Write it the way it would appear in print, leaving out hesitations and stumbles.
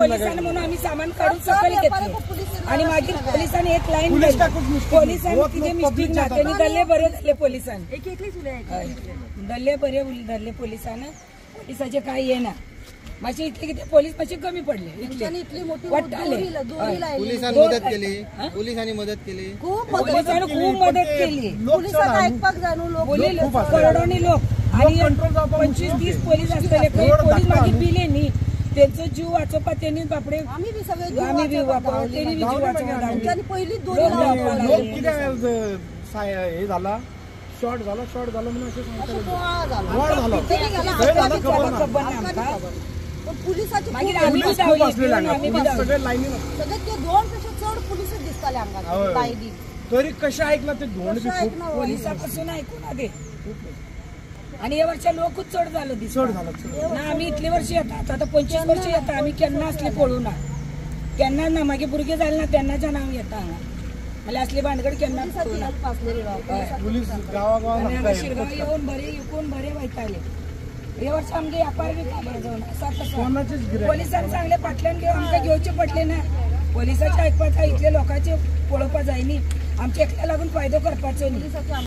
पोलिसांनी म्हणून आम्ही सामान काढून सकयल घेतले आणि मागीर पोलिसांनी एक लाईन पोलिसांनी कितें मिस्टेक ना त्यांनी धरले बरे धरले पोलिसांनी धरले बरे धरले पोलिसांनी. पोलिसाचे काय येना मातशे इतले कितें पोलीस मातशे कमी पडले इतले वाडटाले. पोलिसांनी मदत केली, पोलिसांनी मदत केली, पोलिसांनी खूब मदत केली. करोडोनी लोक आणि 25-30 पोलीस असतले. पोलीस मागीर भिले न्ही, त्यांचो जीव वाचोवपा तेणी बापडे आमी बी तेणी जीव वाचोवपा. लोक कितें हे झाला शॉर्ट झाला, शॉर्ट झाला म्हणून अशें खबर ना. पोलीस खूप असले सगळे लायनीन दोन पेक्षा चड पोलीस दिसताले हांगा. तरी कशें ऐकला ते धोंड बी खूब पोलिसापासून ऐकून आगे. आणि हे वर्षा लोकच चड झालो चड झालो ना. आम्ही इतले वर्ष येतात, आता 25 वर्ष येता आम्ही, केन्ना असले पळू ना केन्ना ना. मागीर भुरगे जाले ना तेन्नाच्यान हांव येता हांगा. मला असली भानगड केन्ना गांवागांवान शिरगांव येवन बरे विकून बरे वयताले. हे वर्ष आमगे व्यापार बी खबर जावन आसा तसो. पोलिसांनी सांगले फाटल्यान घेवन आमकां घेवचे पडले ना. पोलिसाचे आयकपाक इतले लोकांचे पळोवपाक जाय न्ही, आमच्या एकल्या लागून फायदो करपाचो न्ही.